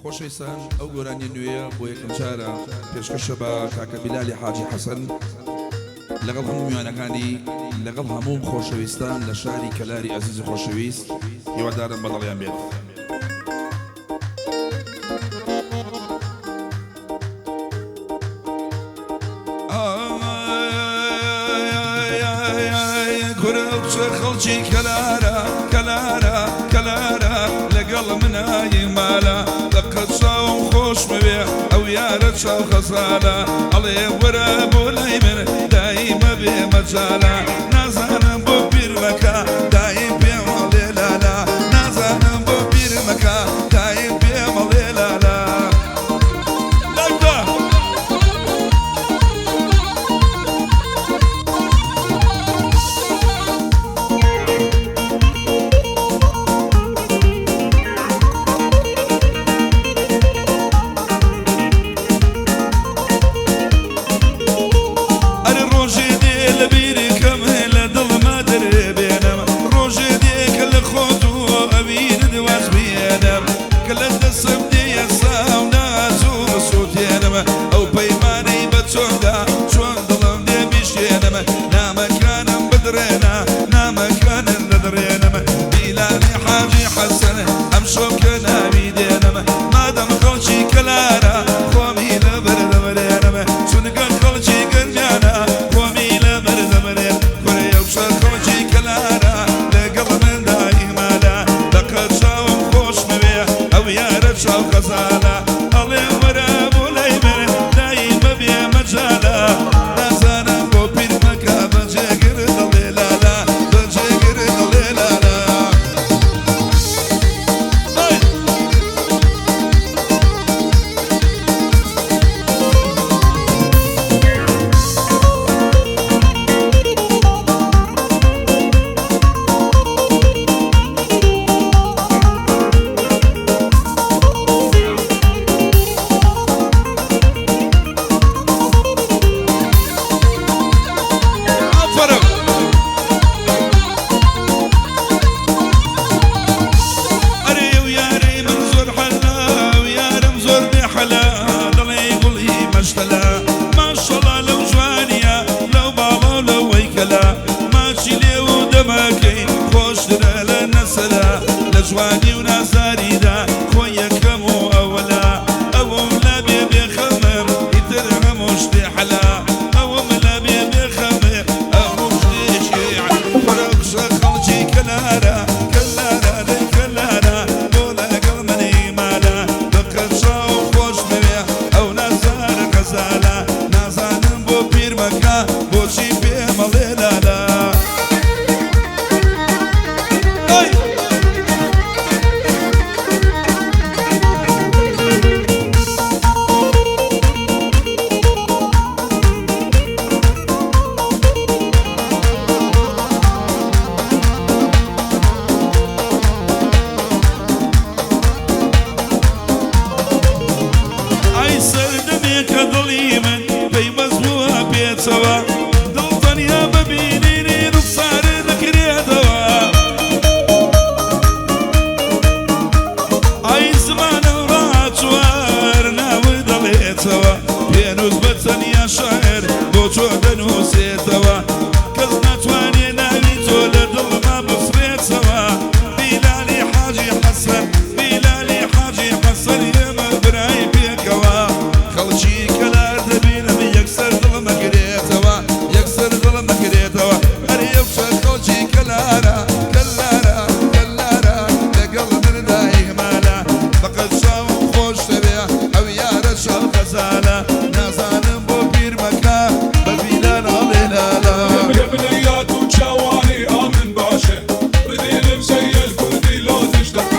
خۆشەویستان ئەو گۆرانیە نوێیە بۆ یەکەم جارە پێشکەشە بە کاکە بیلالی حاجی حەسەن لەگەڵ هەموو میوانەکانی لەگەڵ هەموو خۆشەویستان لە شاری کەلاری ئەزیز و خۆشەویست هیوادارم بەدڵیان بێت. کورە ئەو کچە خەڵکی کەلارە کەلارە کەلارە لەگەڵ منای مالە دەقە چاوم خۆشمەوێ ئەو یارە چاو خەزالە ئەڵێ وەرە بۆ لای من دایمە بێ مەجالە نازانم بۆ بیرمەکە دایم پێمەڵێ لالا نازانم بۆ بیرمەکە دایم پێمەڵێ لالا. ئەرێ ڕۆژێ دێ لە بیری کەم لە دڵما دەرێ بێنم ڕۆژێ دێ کە لە خۆت و ئەوینت واز بێنم کە لە دەسم دێیە ساو ناز و بسووتێنم ئەو پەیمانەی بە چۆندا چۆن دڵم دێ بیشکێنم نامەکانم بدڕێنە نامەکانت دەدڕێنم بیلالی حاجی حەسەن ئەمشەو کە ناوی دێنم مادەم خەڵکی کەلارە خۆمی لەبەر دەمرێنم چونکە خەڵکی گەرمیانە خۆمی لەبەر دەمرێن کورە ئەو کچە خەڵکی کەلارە لەگەڵ من دایمالە دەقە چاوم خۆشمەوێ ئەو یارە چاو خەزالە ئەڵێ وەرە بۆ لای من دایمە بێ مەجالە نازانم بۆ پیرمەکە بەجێگر دەڵێ لالا بەجێگر دەڵێ لالا. ئافەرم. ئەرێ ئەو یارەی من زۆر حەلا ئەو یارم زۆر بێ حەلا دەڵێ گوڵی مەشتەلا ماشەڵا لەو جوانیە لەو باڵا و لەو هەیکەلا ماچی لێو و دەمەکەی خۆشترە لە نەسەلا لە جوانی و نازاریدا خۆی یەکەم و ئەوەلا ئەوم لابێ بێخەمم ئیتر هەموو شتێ حەلا ئەوم لابێ بێخەمێ هەموو شتێکی کورە کچە خەڵکی کەلارە کەلارە دەی کەلارە بۆ لەگەڵ منی مالە دەقە چاوم خۆشمەوێ ئەو نازارە غەزالە نازانم بۆ پیرمەکە بۆچی پێمەڵێ لالا ئەی. ئای سەردەمێکە دڵی من پەیوەست بووە پێچەوە دڵ تەنیا بە بینینی ڕوخسارت دەکرێتەوە ئای زمانم ڕاچووە هەر ناوت دەڵێتەوە پێنووس بە تەنیا شاعر بۆ تۆ دەنووسێتەوە کەس ناتوانێ ناوی تۆ لە دڵما بسڕێتەوە بیلالی حاجی حەسەن بیلالی حاجی حەسەن ئێمە برای پێکەوە خەڵکی کەلار دەبینم یەکسەر دڵم ئەگرێتەوە یەکسەر دڵم ئەگرێتەوە ئەرێ ئەو کچە خەڵکی کەلارە کەلارە کەلارە لەگەڵ مندا ئیهمالە فەقەت چاوم خۆشتەوێ ئەو یارە چاو غەزالە نازانم بۆ بیرمەکە بە بیلال ئەڵێ لالا. بنيات وشواني امن باشا ردين بزي الكردي لو تشتغل.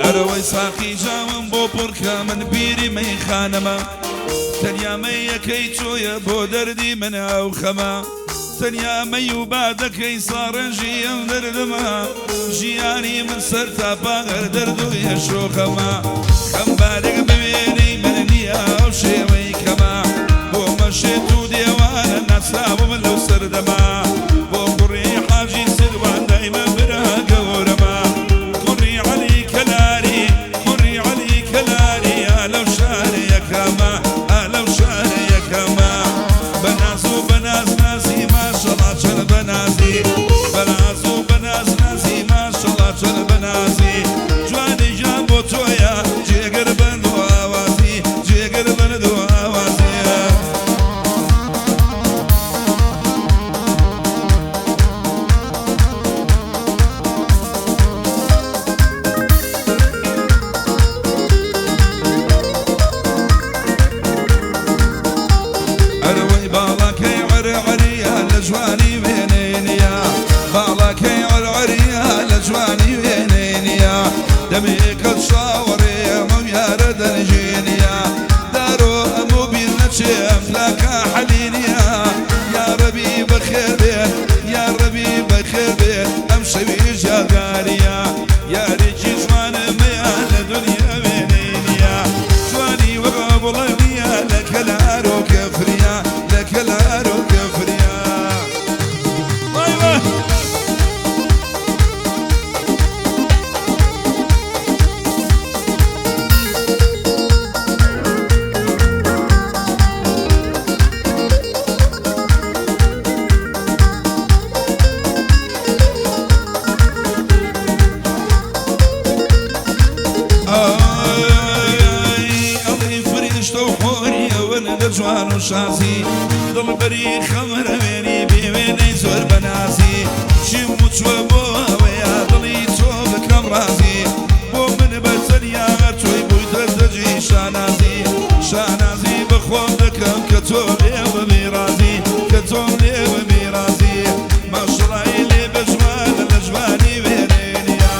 ئەرەوەی ساقی جامم بۆ پڕکە من بیری مەیخانەمە تەنیا تەنیا مەیەکەی تۆیە بۆ دەردی من ئەو خەمە تەنیا مەی و بادەکەی ساڕێژی ئەم دەردمە ژیانی من سەر تا پاغەر دەرد و یەشۆخەمە خەمبارێک بوێنەی من نییە ئەو شێوەی کەمە بۆ مەشێت و دێوانە ناسراوم لەو سەردەمە بۆ کوڕی حاجی سروان دایمە برا گەورەمە کوڕی عەلی کەلاری کوڕی عەلی کەلاری ئالەو شارە یەکەمە ئالەو شارە یەکەمە بەناز و بەناز نازی ماشەڵا چەند بەنازی بەناز و بەناز نازی ماشەڵا چەند بەنازی جوانی گیان بۆ تۆیە جێگر بەند و ئاوازی جێگر بەند و ئاوازیە. ئەرەوەی باڵاکەی عەرعەریە لە جوانی وێنەیە باڵاکەی عەرعەریە لە جوانی وێنەیە دەمێکە چاوەڕێمە و یارە دەنگێنیە دارۆ ئەموو بیر نەچێ ئەفلاکە حەلینیە یا ڕەبی بەخێر بێت یا ڕەبی بەخێر بێت ئەم شەویش یادگاریە یارێکی جوانمەیە لە دنیا وێنەیە جوانی وەک بڵێنیە لە کەلار و کەفریا لە کەلار و کەفریا. وای وای. ئای ئەڵێ فریشتە و حۆریەوەن لە جوان و شازی دڵبەری خەمرەوێنی بێوێنەی زۆر بەنازی چیم وچوە بۆ ئەوەیە دڵی تۆ بکەم ڕازی بۆ من بە تەنیا هەر تۆی بوویتە دەجی شانازی شانازی بە خۆم دەکەم کە تۆ لێ ببی ڕازی کە تۆم لێ ببی ڕازی ماشەڵای لێ بە جوانە لە جوانی وێنەیە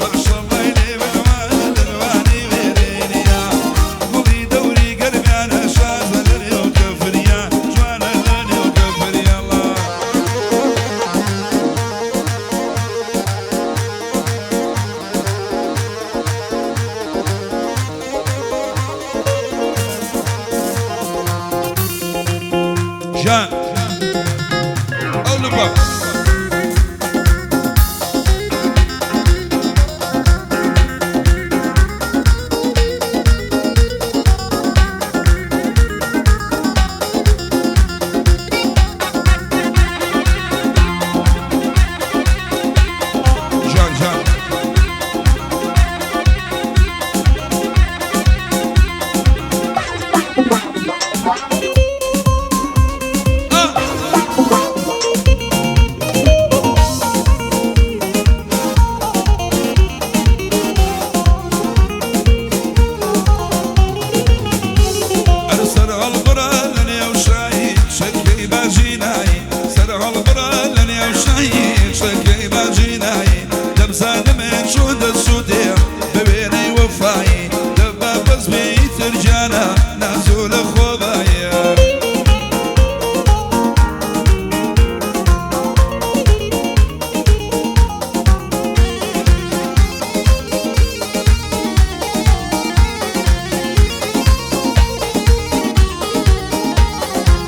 ماشەڵای لێ بە جوانە لە جوانی وێنەیە گوڵی دەوری گەرمیانە شازە لە نێو کەفریا جوانە لە نێو کەفریا. ئەڵا ژان ئەو لەبا ژان ژان. ئەر سەر هەڵبڕە لە نێو شایی شەکەی باجینایی سەر هەڵبڕە لە نێو شایی شەکەی باجینایی دەمزانمێ چۆن دەسوودێ بە وێنەی وەفایی دەبا بەس بێ ئیتر گیانە نازۆ لە خۆبایە.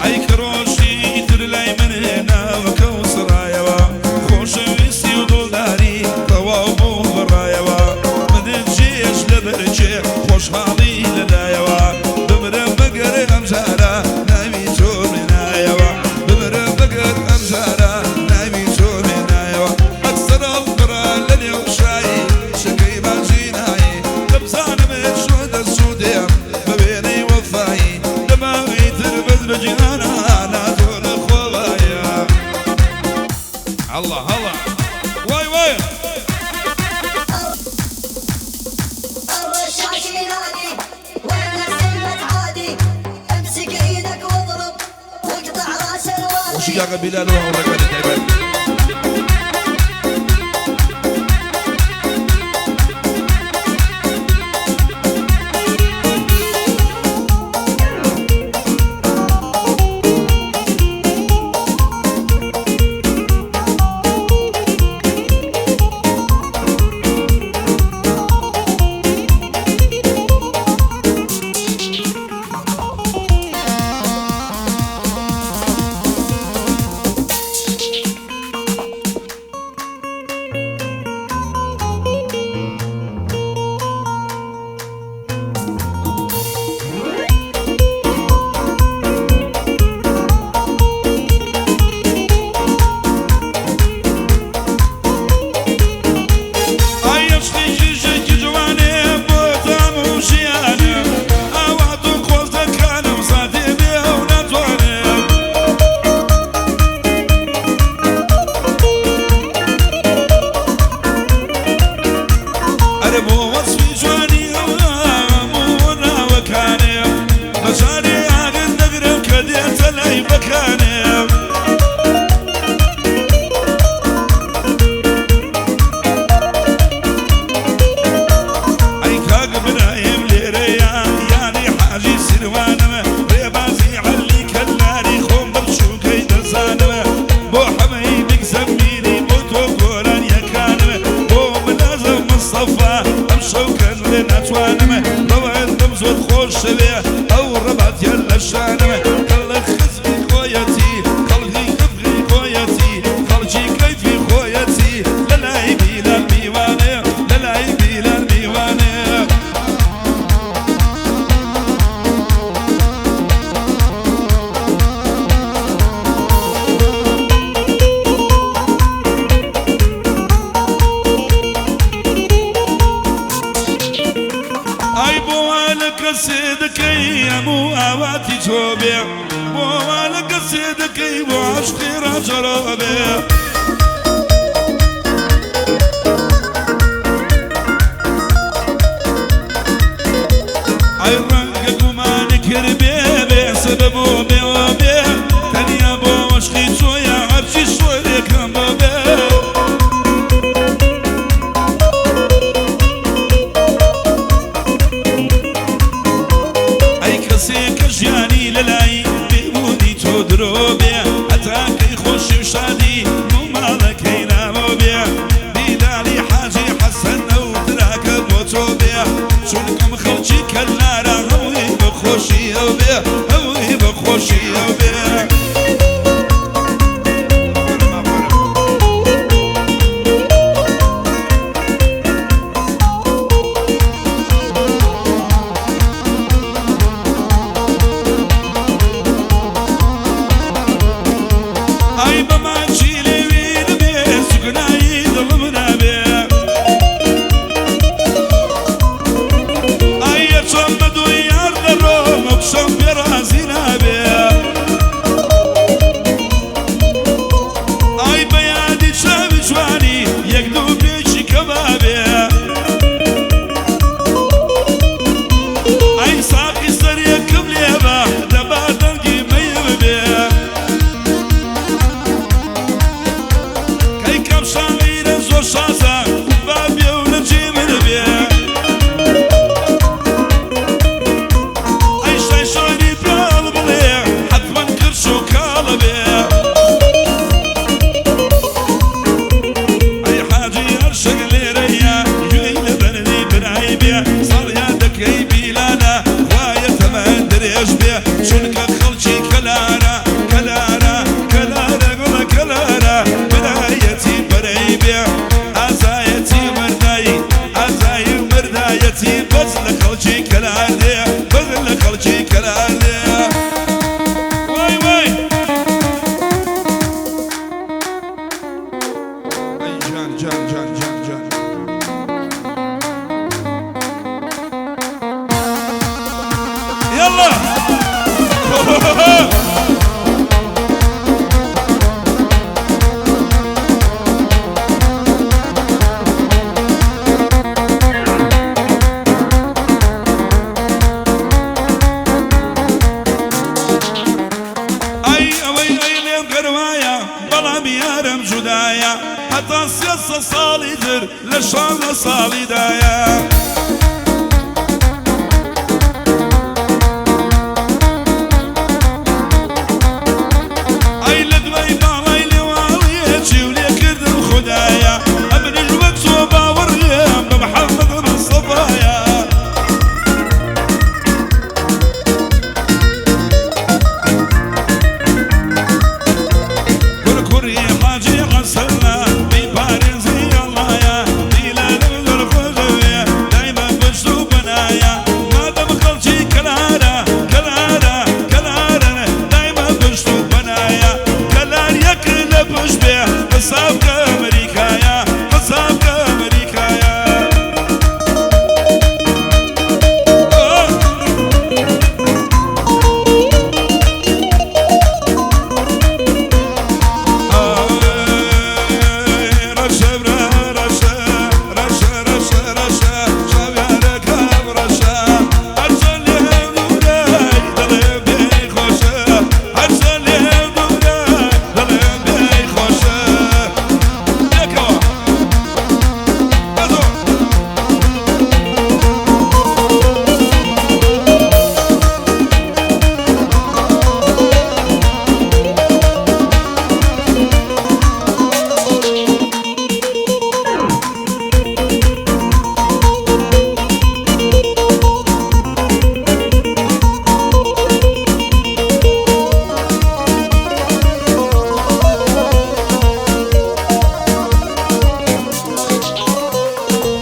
ئەی کە ڕۆژی تر لای من ناوەکە و سڕایەوە خۆشەویستی و دڵداری تەواو بوو بڕایەوە منت جێش لەبەرچێ خۆشحاڵی لەلایەوە بمرم بەگەر ئەم جارە ناوی تۆ مێنایەوە بمرم بەگەر ئەم جارە ناوی تۆ مێنایەوە ئەکسەر هەڵبڕە لە نێو شایی شەکەی باجینایی دەبزانم چۆن دەسوودێم بە وێنەی وەفایی دەماوی تر بەس بە گیانە نازۆ لە خۆڵایە. ئەڵڵا ئەڵڵا وای وای. الرشاش ينادي وين السلمة عادي امسك ايدك واضرب واقطع راس الوادي وشجاع بلال وهو رجال ئاواتی تۆ بێ بۆ وا لە کەسێ دەکەی بۆ عەشقی ڕاجەڕۆ بێ. ئەی ڕەنگە گومانی کردبێ بێ سەبەب و بێ وە بێ تەنیا بۆ عەشقی تۆیە هەرچی شۆرێکم بۆ بێ. ئەی کەسێ کە ژیانی لەلای بێبوونی تۆ درۆ بێ هەتا کەی خۆشی و شادی بۆ ماڵەکەی نامۆ بێ بیلالی حاجی حەسەن ئەو تراکە بۆ تۆ بێ چونکم خەڵکی کەلارە هەمووی بە خۆشیەو بێ هەمووی بە خۆشیەو بێ. ئای بە ماچی لێوی دەبێ سوکنایی دڵم نابێ ئای ئەچۆم بە دووی یار دەڕۆم ئەو کچەم پێ ڕازی نابێ ئای بە یادی چاوی جوانی یەک دوو پێکی کەبابێ ئای ساقی سەرێکم لێبە دەبا دەنگی مەیم بێ کەی کەم شاعیرە زۆر شازە با بێ و لە جێ من بێ ئەی شای شۆری پێڵ بڵێ حەتمەن قرش و کاڵە بێ ئەی حاجی هەرشک لێرەیە گوێی لە بەرنی برای بێ ساڵیا دەکەی بیلانە خوایە تەمەن درێژ بێ چونکە خەڵکی کەلارە کەلارە کەلارە گوڵە کەلارە برایەتی بەرەی بێ ئازایەتی مەردایی ئازایی و مەردایەتی بەس لە خەڵکی کەلار دێ بەس لە خەڵکی کەلار دێ وای وای ئەی جان جان جان جان جان يلا ئەی ئەوەی ئەی لێم گەرمایە بەڵام یارم جودایە هەتا 300 ساڵی تر لە 16 ساڵیدایە. ئەی لە دوای باڵای لێواڵیەکی و لێکردم خودایە ئەمنیش وەک تۆ باوەڕیم بە محەممەد مستەفایە. کوڕی حاجی حەسەنە بیپارێزی ئەڵڵایە دیلالم زۆر خۆشەوێ دایمە پشت و پەنایە مادەم خەڵکی کەلارە کەلارە کەلارە دایمە پشت و پەنایە کەلار یەک لە پشت بێ حساب کە ئەمریکایە حساب کە ئەمریکایە.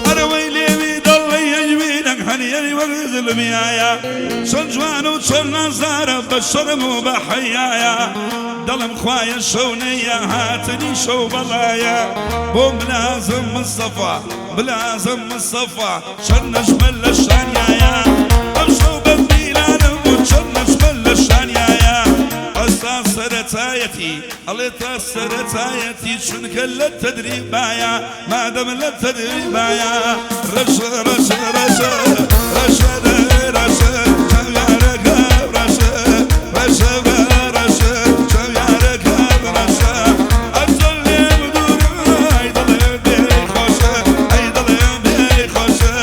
ئەرەوەی لێوی دەڵێ یەجوینەک هەنیەری وەک زلمیایە چەند جوان و چەند نازدارە بە شەرم و بە حەیایە دڵم خوایە شەو نەیە هاتنی شەو بەڵایە بۆ ملازم مستەفا ملازم مستەفا چەند نەژمە لە شانیایە ئەم شەو بە میلانم بوو چەند نەژمە سەرەتایەتی ئەڵێ تا سەرەتایەتی چونکە لە تەدریبایە مادەم لە تەدریبایە ڕەشە ڕەشە ڕەشە ڕەشە ڕەشە چاویارەکە ڕەشە ڕەشە ڕەشە چاویارەکە ڕەشە ئەجەل لێم دوورە ئەی دڵێم بێ خۆشە ئەی دڵێم بێ خۆشە.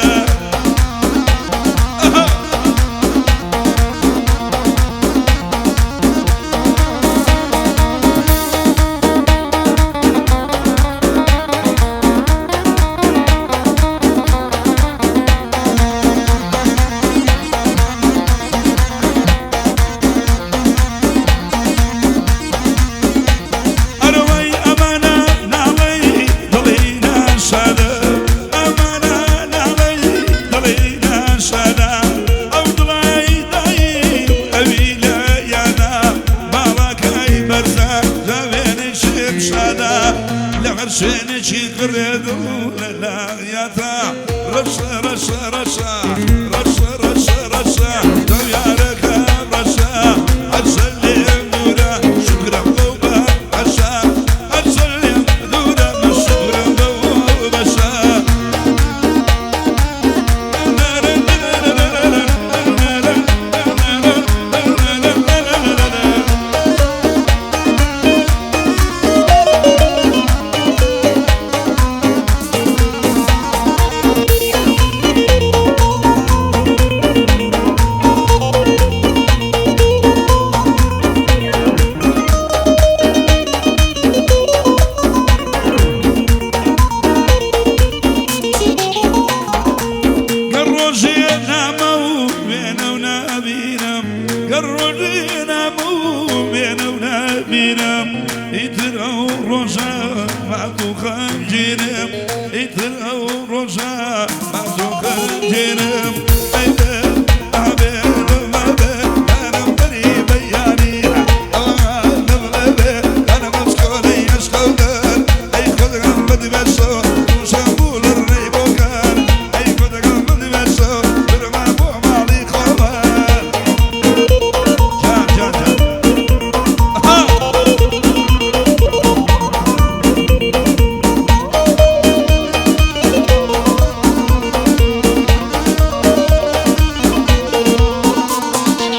ئەرەوەی ئەمانە ناڵێی دڵی ناشادە ئەمانە ناڵێی دڵی ناشادە ئەو دڵای دایی ئەوی لە یادە باڵاکای بەرزە جاوێنەی شمشادە لە هەر شوێنێکی قڕێ دڵ لە لایاتە ڕەشە ڕەشە ڕەشە ڕەشە ڕەشە ڕەشە دڵیارەکەم ڕەشە هەرچەند لێم دوورە شوکرم بەو بەشە هەرچەند لێم دوورە من شوکرم بەو بەشە. گەر ڕۆژێ نامە و وێنە و نابینم گەر ڕۆژێ نامە و وێنە و نابینم ئیتر ئەو ڕۆژە مات و خەمگینم ئیتر ئەو ڕۆژە مات و خەمگینم ئەی بێ ئابێ ئابێ ئەنم بەری بەیانی ئەوانم ئەبێ ئەنم ئەشکۆلەی ئەشکەوتن ئەی خودگەم بدبەشۆ تووشم بوو لە ڕێی بۆکان ئەی خودگەم بدبەشۆ برما بۆ ماڵی خۆمان جان جان جان ئەها.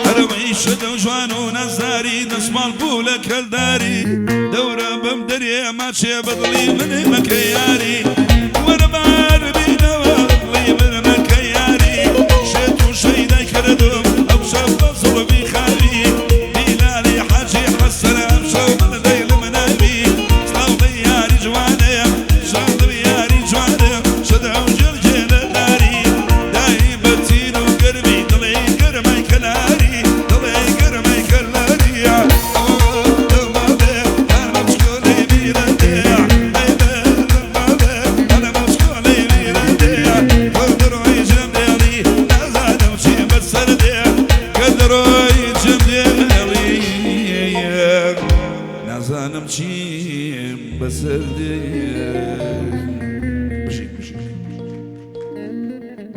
هەرەوەی شەدە و جوان و نازداری دەسماڵ بوو لە کەلداری دەورە بەم دەرێ ماچێ بە دڵی من مەکە یاری وەرە بار بینەوە دڵی من مەکە یاری شێت و شەیدای کردم ئەو شەو بە زوڵمی خاوی بیلالی حاجی حەسەن ئەم شەو من دەیلم ناوی سڵاو لە یاری جوانم سڵاو لە یاری جوانم شەدە و جێلجێلە داری دایی بە تین و گەرمی دڵی گەرمای کەلاری دڵی گەرمای کەلاری نازانم چیم بەسەر دێ.